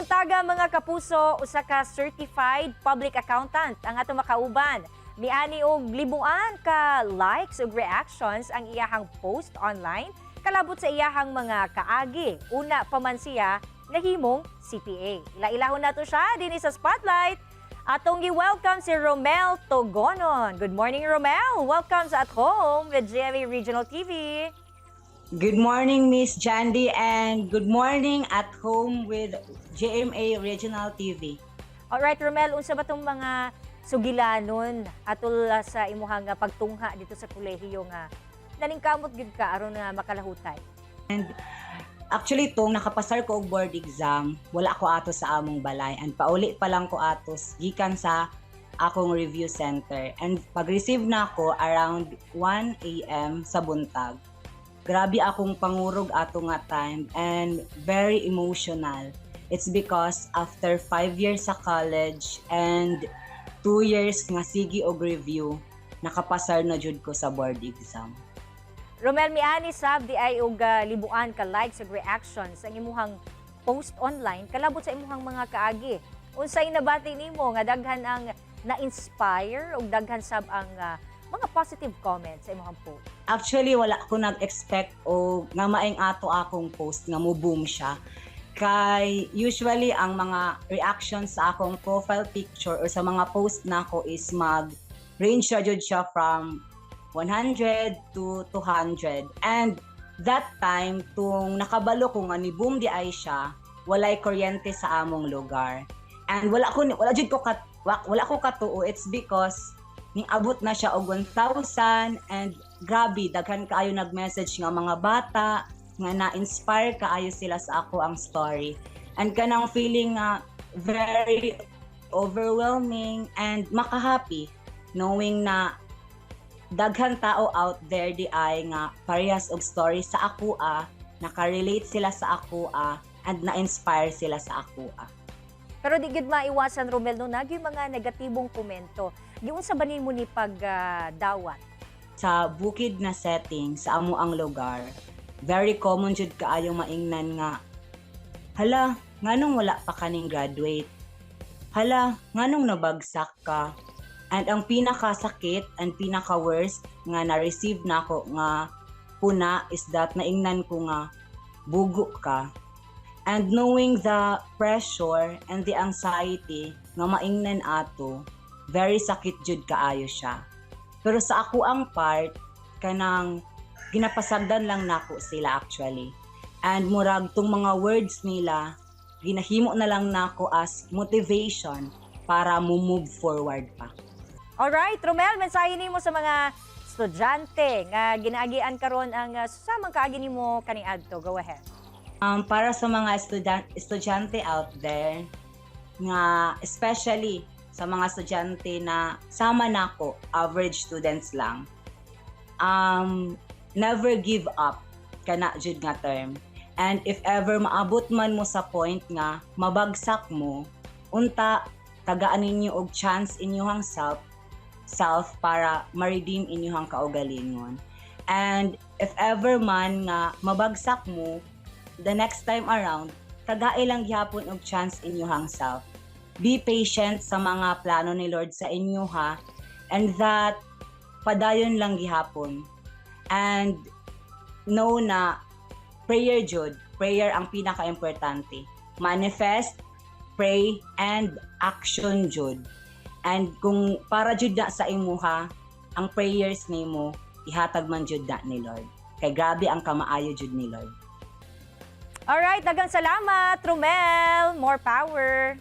Buntaga, mga kapuso, usa ka certified public accountant ang atong makauban. Miani og libuan ka likes ug reactions ang iyahang post online kalabot sa iyahang mga kaagi. Una pa man siya nahimong CPA. Ila-ilahon nato siya dinhi sa Spotlight. Atong gi-welcome si Romel Togonon. Good morning, Romel. Welcome sa At Home with GMA Regional TV. Good morning, Miss Jandy, and good morning, At Home with GMA Regional TV. Alright, Romel, unsa ba tong mga sugilanon atol sa imuhang pagtungha didto sa kolehiyo nga naningkamot gyud ka aron nga makalahutay? Actually, tong nakapasar ko og board exam, wala ko ato sa among balay and pauli pa lang ko atos gikan sa akong review center. And pag-receive na ako around 1 a.m. sa buntag. Grabe akong pangurog ato nga time and very emotional. It's because after 5 years sa college and 2 years nga sige og review, nakapasar na jud ko sa board exam. Romel, miani sab di ay og libuan ka likes ug reactions ang imuhang post online kalabot sa imuhang mga kaagi. Unsay nabati nimo nga daghan ang na-inspire ug daghan sab ang mga positive comments sa imuhang post? Actually, wala ko nag-expect o nga maing ato akong post nga mo boom siya. Kay usually ang mga reactions sa akong profile picture or sa mga post nako is mag range siya jud siya from 100 to 200. And that time, tung nakabalo ko nga ni boom di ay siya, walay kuryente sa among lugar. And wala jud ko kat wala ko katuo. It's because ning abot na siya og 1,000 and grabe, daghan kaayo nag-message nga mga bata nga na-inspire kaayo sila sa ako ang story. And kanang feeling nga very overwhelming and makahappy knowing na daghan tao out there di ay nga parehas og story sa ako ah, nakarelate sila sa ako ah, and na-inspire sila sa ako ah. Pero di gid maiwasan, Romel, no, naa gyuy mga negatibong komento. Giunsa ba nimo ni pagdawat? Sa bukid na setting sa amo ang lugar, very common jud kaayo maingnan nga, "Hala, nganong wala pa kaning graduate? Hala, nganong nabagsak ka?" And ang pinakasakit and pinaka worst nga na-receive nako nga puna is that naingnan ko nga, "Bugo ka." And knowing the pressure and the anxiety nga maingnan ato, very sakit jud kaayo siya. Pero sa ako ang part, kanang ginapasagdan lang nako sila actually. And murag tong mga words nila, ginahimo na lang nako as motivation para mo move forward pa. Alright, Romel, mensahe nimo sa mga estudyante nga ginaagian karon ang samang kaagi nimo kaniadto. Go ahead. Para sa mga estudyante out there, nga especially sa mga estudyante na sama nako, average students lang, never give up, kana jud nga term. And if ever maabot man mo sa point nga mabagsak mo, unta tagaan ninyo og chance inyuhang self para ma-redeem inyuhang kaugalingon. And if ever man nga mabagsak mo, the next time around, tagai lang gihapon og chance inyuhang self. Be patient sa mga plano ni Lord sa inyo ha, and that padayon lang gihapon. And know na prayer jud, prayer ang pinaka-importante. Manifest, pray, and action jud. And kung para jud na sa imuha, ang prayers nimo ihatag man jud na ni Lord. Kay grabe ang kamaayo jud ni Lord. Alright, daghang salamat, Romel. More power.